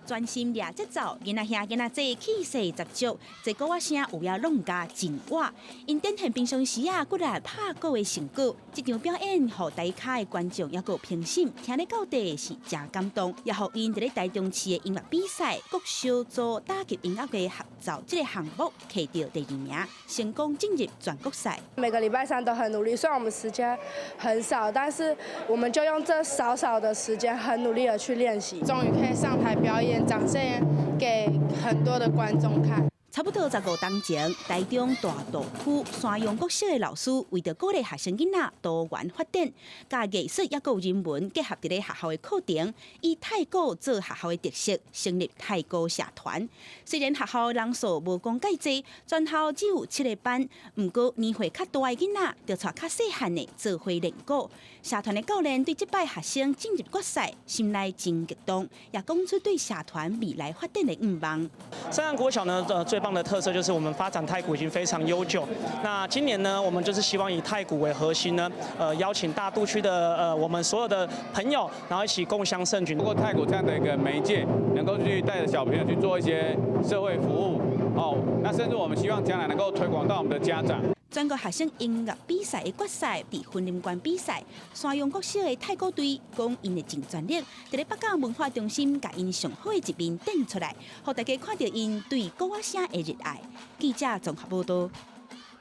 專心掠節奏，囡仔兄囡仔姊氣勢十足，這鼓仔聲有影弄甲真活。𪜶展現平常時啊骨力拍鼓的成果，這場表演予台跤的觀眾抑閣評審聽咧到底是誠感動，也予𪜶佇咧台中市的音樂比賽國小組打擊音樂的合奏這個項目摕著第二名，成功進入全國賽。每個禮拜三都很努力，雖然我們時間很少，但是我們就用這少少的時間很努力的去練習，終於可以上台表演。展現給很多的觀眾看。差不多15冬前，台中大肚區山陽國小的老師為著鼓勵學生囡仔多元發展，共藝術抑閣人文結合佇咧學校的課程，以太鼓做學校的特色，成立太鼓社團。雖然學校人數無講蓋濟，全校只有7個班，毋過年歲較大的囡仔，就帶較細漢的做伙練鼓。社團的教練對這擺學生進入決賽，心內真激動，也講出對社團未來發展的願望。山陽國小呢，最棒的特色就是我們發展太鼓已經非常悠久。那今年呢，我們就是希望以太鼓為核心呢，邀請大肚區的我們所有的朋友，然後一起共襄盛舉。通過太鼓這樣的一個媒介，能夠去帶著小朋友去做一些社會服務哦。那甚至我們希望將來能夠推廣到我們的家長。全國學生音樂比賽的決賽，佇雲林縣比賽，山陽國小的太鼓隊講𪜶會盡全力，佇咧北港文化中心，共𪜶上好的一面展出來，予大家看著𪜶對鼓仔聲的熱愛。記者綜合報道。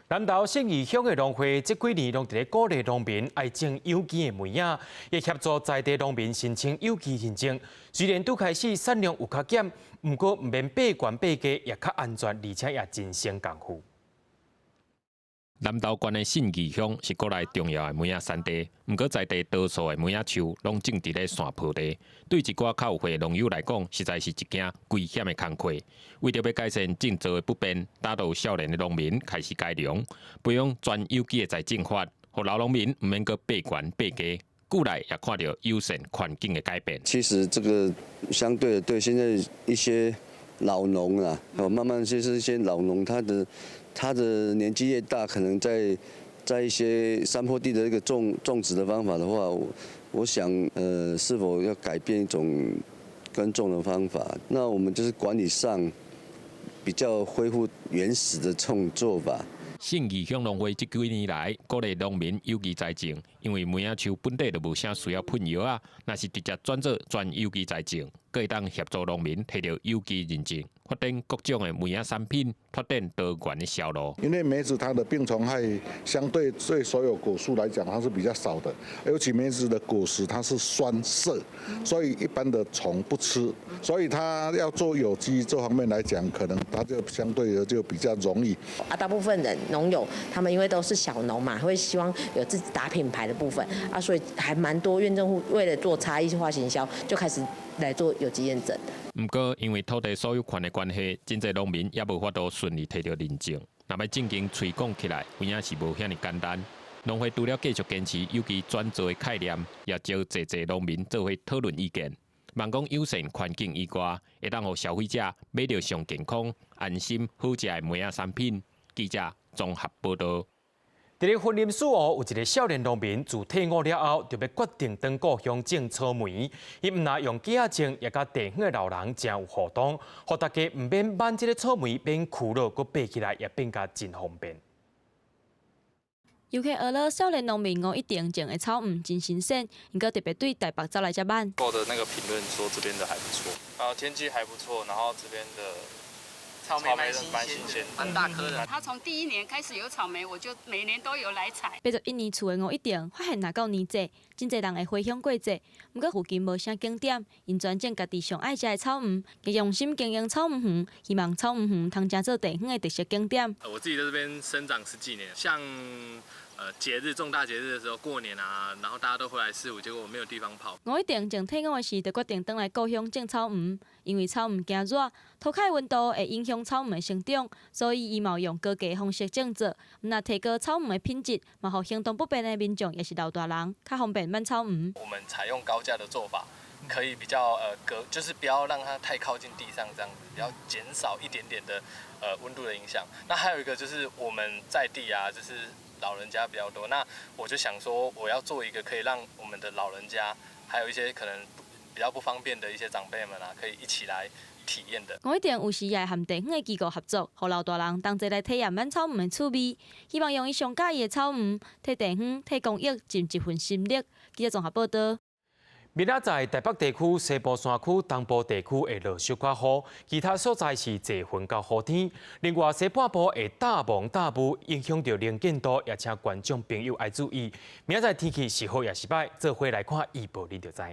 南投信義鄉的農會這幾年攏佇咧鼓勵農民愛種有機的梅仔，也協助在地農民申請有機認證。雖然拄開始產量有較減，毋過毋免爬懸爬低，也較安全，而且也真省工夫。南投縣的信義鄉是國內重要的梅仔產地，毋過在地多數的梅仔樹攏種佇咧山坡地，對一寡較有歲的農友來講，實在是一件危險的工課。為著欲改善種植的不便，大多少年的農民開始改良，培養全有機的栽種法，予老農民毋免閣爬懸爬低，久來也看著友善環境的改變。其實這個相對的，對現在一些老農啊，慢慢就是一些老農，他的年紀越大，可能在一些山坡地的一個種植的方法的話，我想，是否要改變一種耕種的方法？那我們就是管理上比較恢復原始的這種做法。信義鄉農會這幾年來鼓勵農民有機栽種，因為梅仔樹本底就無啥需要噴藥仔，若是直接轉做全有機栽種，閣會當協助農民提著有機認證，發展各種的梅仔產品，拓展多元的銷路。因為梅子它的病蟲害相對對所有果樹來講，它是比較少的，尤其梅子的果實它是酸澀，所以一般的蟲不吃，所以它要做有機這方面來講，可能它就相對的就比較容易。啊，大部分人農友他們因為都是小農嘛，會希望有自己打品牌的部分啊，所以還蠻多認證戶為了做差異化行銷，就開始來做有機認證。毋過，因為土地所有權的關係，真濟農民也無法度順利提著認證。若欲正經推廣起來，有影是無遐爾簡單。農會除了繼續堅持有機轉做的概念，也招濟濟農民做伙討論意見，望講友善環境以外，會當予消費者買著上健康、安心、好食的梅仔產品。記者綜合報道。佇咧雲林四湖有一個少年農民，自退伍了後，就欲決定轉故鄉種草莓。伊毋但用粿仔種，也佮地方的老人誠有互動，予大家毋免挽這个草莓，免苦惱，閣爬起來也變甲真方便。遊客學了少年農民吳一定種的草莓真新鮮，毋過特別對台北走來遮挽。我的那個評論說這邊的還不錯，啊天氣還不錯，然後這邊的草莓蠻新鮮，蠻大顆的。他從第一年開始有草莓，我就每年都有來採。81年厝的吳一定發現若到年節，真濟人會回鄉過節，毋過附近無啥景點，𪜶專種家己上愛食的草莓，加用心經營草莓園，希望草莓園通成做地方的特色景點。我自己在這邊生長十幾年，像節日重大節日的時候，過年啊，然後大家都回來四五，結果我沒有地方跑。吳一定從退伍的時就決定轉來故鄉種草莓，因為草莓驚熱，塗跤的溫度會影響草莓的成長，所以伊嘛有用高價方式種植，毋但提高草莓的品質，嘛予行動不便的民眾也是老大人較方便挽草莓。我們採用高架的做法，可以比較隔，就是不要讓它太靠近地上，這樣子比較減少一點點的溫度的影響。那還有一個就是我們在地啊，就是老人家比較多，那我就想說，我要做一個可以讓我們的老人家，還有一些可能比較不方便的一些長輩們啊，可以一起來體驗的。吳一定有時也會和地方的機構合作，予老大人同齊來體驗挽草莓的趣味，希望用伊上佮意的草莓，替地方、替公益盡一份心力。記者綜合報道。明仔載台北地區、西部山區、東部地區會落小可雨，其他所在是濟雲到雨天。另外，西半部會大霧大雨，影響著能見度，也請觀眾朋友愛注意。明仔載天氣是好也是䆀，做伙來看預報，恁就知。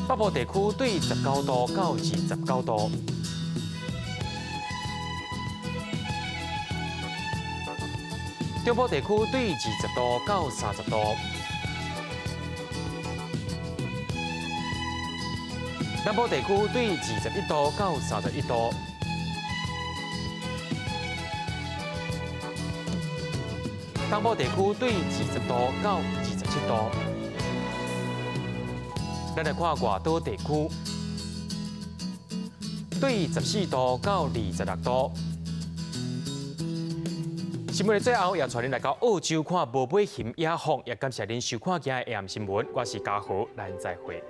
北部地區對19度到29度。中部地區對20度到30度，南部地區對21度到31度，東部地區對20度到27度。咱來看外島地區，對14度到26度。新聞的最後，也帶您來到澳洲看無尾熊野放，也感謝您收看今日的 AM 新聞。我是嘉豪，咱再會。